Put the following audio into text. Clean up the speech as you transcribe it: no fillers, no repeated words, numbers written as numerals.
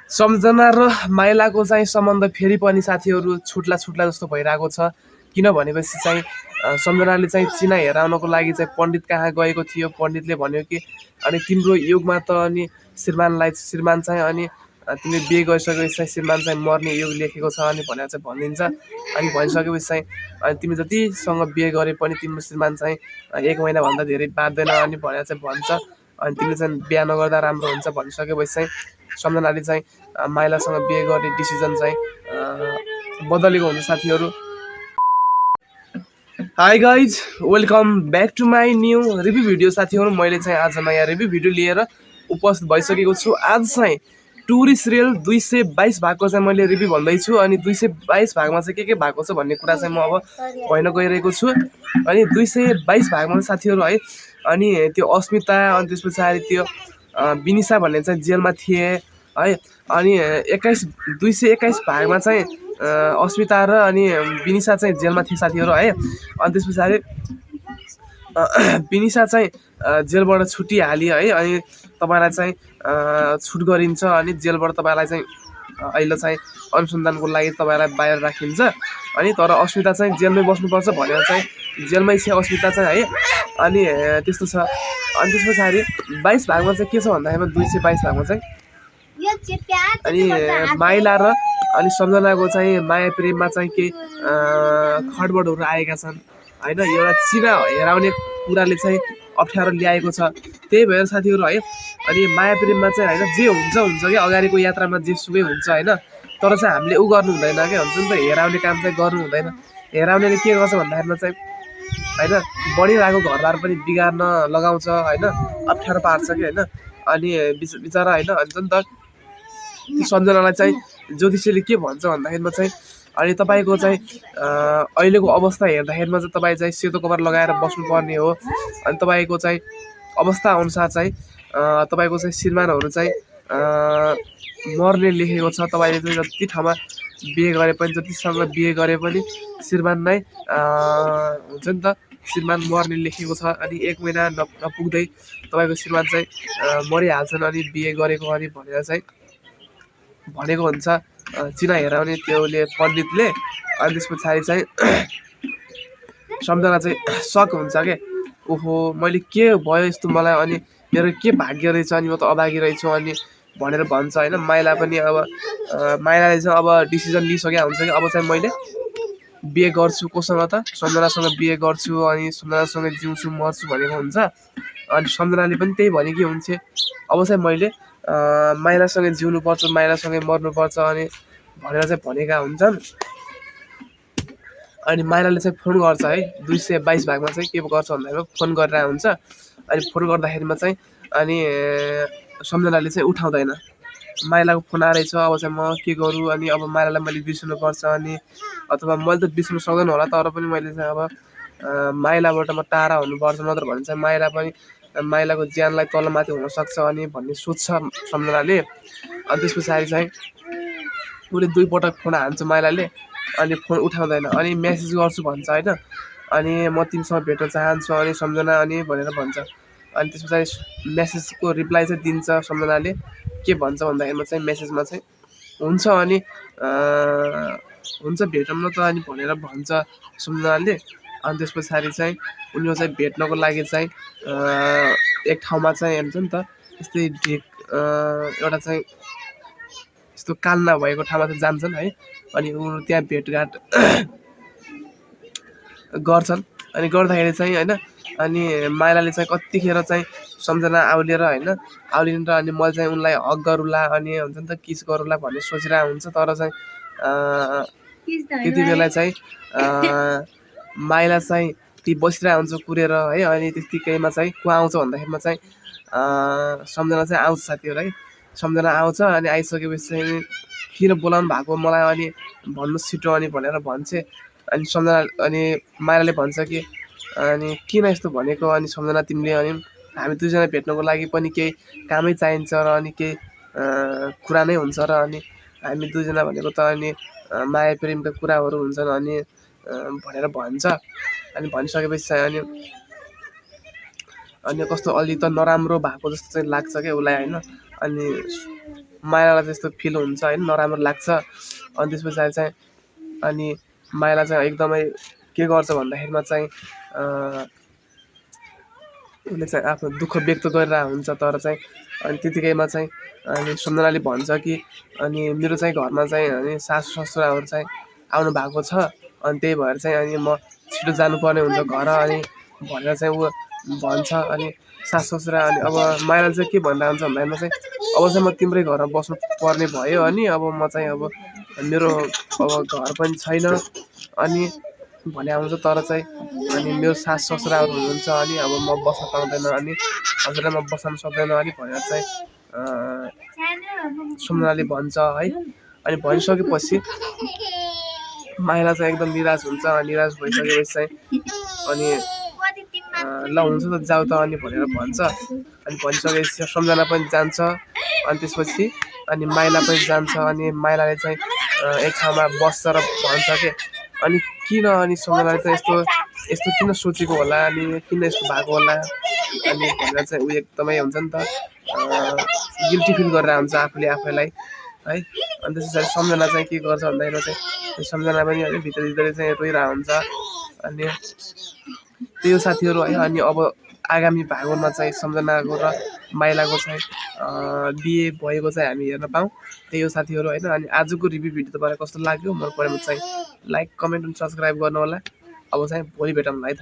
सम्झना र माइलाको चाहिँ सम्बन्ध फेरि पनि साथीहरू छुट्ला छुट्ला जस्तो भइरहेको छ। किन भनेपछि चाहिँ सम्झनाले चाहिँ चिना हेराउनको लागि चाहिँ पण्डित कहाँ गएको थियो। पण्डितले भन्यो कि अनि तिम्रो युगमा त अनि श्रीमान चाहिँ अनि तिमीले बिहे गरिसकेपछि चाहिँ श्रीमान चाहिँ मर्ने युग लेखेको छ अनि भनेर चाहिँ भनिदिन्छ। अनि भनिसकेपछि चाहिँ अनि तिमी जतिसँग बिहे गरे पनि तिम्रो श्रीमान चाहिँ 1 महिनाभन्दा धेरै बाँच्दैन अनि भनेर चाहिँ भन्छ। अनि तिमीले चाहिँ बिहा नगर्दा राम्रो हुन्छ भनिसकेपछि चाहिँ सम्झनाले चाहिँ माइलासँग बिहे गर्ने डिसिजन चाहिँ बदलेको हुन्छ साथीहरू। Hi guys, welcome back to my new review video साथीहरू। मैले चाहिँ आज नयाँ रिभ्यू भिडियो लिएर उपस्थित भइसकेको छु। आज चाहिँ टुरिस्ट रेल 222 भागको चाहिँ मैले रिभ्यू भन्दैछु। अनि 222 भागमा चाहिँ के भएको छ भन्ने कुरा चाहिँ म अब भन्न गइरहेको छु। अनि 222 भागमा साथीहरू है, अनि त्यो अस्मिता अनि त्यस पछाडि त्यो विनिसा भन्ने चाहिँ जेलमा थिए है। अनि 221 भागमा चाहिँ अस्मिता र अनि विनिसा चाहिँ जेलमा थिए साथीहरू है। अनि त्यस पछाडि विनिसा चाहिँ जेलबाट छुटिहाल्यो है। अनि तपाईँलाई चाहिँ छुट गरिन्छ अनि जेलबाट तपाईँलाई चाहिँ अहिले चाहिँ अनुसन्धानको लागि तपाईँलाई बाहिर राखिन्छ। अनि तर अस्मिता चाहिँ जेलमै बस्नुपर्छ भनेर चाहिँ जेलमै छ अस्मिता चाहिँ है। अनि त्यस्तो छ। अनि त्यस पछाडि 22 भागमा चाहिँ के छ भन्दाखेरि 222 भागमा चाहिँ अनि माइला र अनि सम्झनाको चाहिँ माया प्रेममा चाहिँ केही खडबडहरू आएका छन् होइन। एउटा चिना हेराउने कुराले चाहिँ अप्ठ्यारो ल्याएको छ। त्यही भएर साथीहरू है, अनि माया प्रेममा चाहिँ होइन जे हुन्छ हुन्छ क्या, अगाडिको यात्रामा जे सुकै हुन्छ होइन। तर चाहिँ हामीले उ गर्नु हुँदैन क्या, हुन्छ नि त, हेराउने काम चाहिँ गर्नु हुँदैन। हेराउनेले के गर्छ भन्दाखेरिमा चाहिँ होइन बढिरहेको घरबार पनि बिगार्न लगाउँछ होइन, अप्ठ्यारो पार्छ कि होइन। अनि बिचरा होइन हुन्छ नि त। सम्झनालाई चाहिँ ज्योतिषीले के भन्छ भन्दाखेरिमा चाहिँ अनि तपाईँको चाहिँ अहिलेको अवस्था हेर्दाखेरिमा चाहिँ तपाईँ चाहिँ सेतो कपडा लगाएर बस्नुपर्ने हो। अनि तपाईँको चाहिँ अवस्था अनुसार चाहिँ तपाईँको चाहिँ श्रीमानहरू चाहिँ मर्ने लेखेको छ। तपाईँले चाहिँ जति ठाउँमा बिहे गरे पनि जतिसँग बिहे गरे पनि श्रीमान नै हुन्छ नि त, श्रीमान मर्ने लेखेको छ। अनि 1 महिना नपुग्दै तपाईँको श्रीमान चाहिँ मरिहाल्छन् अनि बिहे गरेको अनि भनेर चाहिँ भनेको हुन्छ चिना हेराउने त्योले पण्डितले। अनि त्यस पछाडि चाहिँ सम्झना चाहिँ सक हुन्छ के, ओहो मैले के भयो यस्तो मलाई, अनि मेरो के भाग्य रहेछ, अनि म त अभागी रहेछु अनि भनेर भन्छ होइन। माइला पनि अब माइलाले चाहिँ अब डिसिजन लिइसकेको हुन्छ कि अब चाहिँ मैले बिहे गर्छु कोसँग त, सम्झनासँग बिहे गर्छु अनि सम्झनासँग जिउँछु मर्छु भनेको हुन्छ। अनि सम्झनाले पनि त्यही भनेकी हुन्छ, अब चाहिँ मैले माइलासँगै जिउनुपर्छ, माइलासँगै मर्नुपर्छ अनि भनेर चाहिँ भनेका हुन्छन्। अनि माइलाले चाहिँ फोन गर्छ है 222 भागमा चाहिँ के गर्छ भन्दाखेरि फोन गरेर हुन्छ। अनि फोन गर्दाखेरिमा चाहिँ अनि सम्झनाले चाहिँ उठाउँदैन। माइलाको फोन आएछ, अब चाहिँ म के गरौँ, अनि अब माइलालाई मैले बिर्सनुपर्छ अनि अथवा मैले त बिर्सनु सक्दैन होला, तर पनि मैले चाहिँ अब माइलाबाट म टाढा हुनुपर्छ, नत्र भने चाहिँ माइलाको ज्यानलाई तलमाथि हुनसक्छ अनि भन्ने सोच्छ सम्झनाले। अनि त्यस पछाडि चाहिँ उसले 2 पटक फोन हान्छ माइलाले, अनि फोन उठाउँदैन। अनि मेसेज गर्छु भन्छ होइन, अनि म तिमीसँग भेट्न चाहन्छु अनि सम्झना अनि भनेर भन्छ। अनि त्यस पछाडि मेसेजको रिप्लाई चाहिँ दिन्छ सम्झनाले। के भन्छ भन्दाखेरिमा चाहिँ मेसेजमा चाहिँ हुन्छ अनि हुन्छ भेटौँ न त अनि भनेर भन्छ सम्झनाले। अनि त्यस पछाडि चाहिँ उनीहरू चाहिँ भेट्नको लागि चाहिँ एक ठाउँमा चाहिँ हुन्छ नि त, यस्तै एउटा चाहिँ यस्तो कालना भएको ठाउँमा चाहिँ जान्छन् है। अनि उनीहरू त्यहाँ भेटघाट गर्छन्। अनि गर्दाखेरि चाहिँ होइन, अनि माइलाले चाहिँ कतिखेर चाहिँ सम्झना आउलिएर होइन आउलिन्छ अनि मैले चाहिँ उनलाई हक गरौँला अनि हुन्छ नि त किस गरौँला भन्ने सोचिरहेको हुन्छ। तर चाहिँ त्यति बेला चाहिँ माइला चाहिँ ती बसिरहेको हुन्छ कुरेर है। अनि त्यतिकैमा चाहिँ को आउँछ भन्दाखेरिमा चाहिँ सम्झना चाहिँ आउँछ साथीहरू है। सम्झना आउँछ अनि आइसकेपछि चाहिँ किन बोलाउनु भएको मलाई अनि भन्नुहोस् छिटो अनि भनेर भन्छ। अनि सम्झना अनि माइलाले भन्छ कि अनि किन यस्तो भनेको, अनि सम्झना तिमीले अनि हामी दुईजना भेट्नको लागि पनि केही कामै चाहिन्छ र अनि केही कुरा नै हुन्छ र अनि हामी दुईजना भनेको त अनि माया प्रेमका कुराहरू हुन्छन् अनि भनेर भन्छ। अनि भनिसकेपछि चाहिँ अनि कस्तो अलि त नराम्रो भएको जस्तो चाहिँ लाग्छ क्या उसलाई होइन। अनि मायालाई त्यस्तो फिल हुन्छ होइन, नराम्रो लाग्छ। अनि त्यस पछाडि चाहिँ अनि मायालाई चाहिँ एकदमै के गर्छ भन्दाखेरिमा चाहिँ उसले चाहिँ आफ्नो दुःख व्यक्त गरिरहेको हुन्छ। तर चाहिँ अनि त्यतिकैमा चाहिँ अनि सम्झनाले भन्छ कि अनि मेरो चाहिँ घरमा चाहिँ अनि सासू ससुराहरू चाहिँ आउनु भएको छ, अनि त्यही भएर चाहिँ अनि म छिटो जानुपर्ने हुन्छ घर अनि भनेर चाहिँ ऊ भन्छ। अनि सासू ससुरा अनि अब मायाले चाहिँ के भनिरहेको हुन्छ भन्दाखेरिमा चाहिँ अब चाहिँ म तिम्रै घरमा बस्नु पर्ने भयो, अनि अब म चाहिँ अब मेरो अब घर पनि छैन अनि भने आउँछ। तर चाहिँ अनि मेरो सास ससुराहरू हुनुहुन्छ, अनि अब म बस्न पाउँदैन, अनि हजुरलाई म बसाउन सक्दैन अनि भनेर चाहिँ सम्झनाले भन्छ है। अनि भनिसकेपछि मायालाई चाहिँ एकदम निराश हुन्छ। निराश भइसकेपछि चाहिँ अनि ल हुन्छ त जाऊ त अनि भनेर भन्छ। अनि भनिसकेपछि सम्झना पनि जान्छ। अनि त्यसपछि अनि माइला पनि जान्छ। अनि माइलाले चाहिँ एक ठाउँमा बस्छ र भन्छ के अनि किन अनि सम्झनाले चाहिँ यस्तो यस्तो किन सोचेको होला, अनि किन यस्तो भएको होला अनि भनेर चाहिँ ऊ एकदमै हुन्छ नि त गिल्टी फिल गरेर हुन्छ आफूले आफैलाई है। अनि त्यस पछाडि सम्झना चाहिँ के गर्छ भन्दाखेरि चाहिँ सम्झना पनि है भित्र भित्रै चाहिँ रोइरहेको हुन्छ। अनि त्यो साथीहरू है। अनि अब आगामी भागमा चाहिँ सम्झनाको र माइलाको चाहिँ बिहे भएको चाहिँ हामी हेर्न पाऊँ। त्यही हो साथीहरू होइन। अनि आजको रिभ्यू भिडियो तपाईँलाई कस्तो लाग्यो मन परेमा चाहिँ लाइक कमेन्ट अनि सब्सक्राइब गर्नु होला। अब चाहिँ भोलि भेटौँला है त।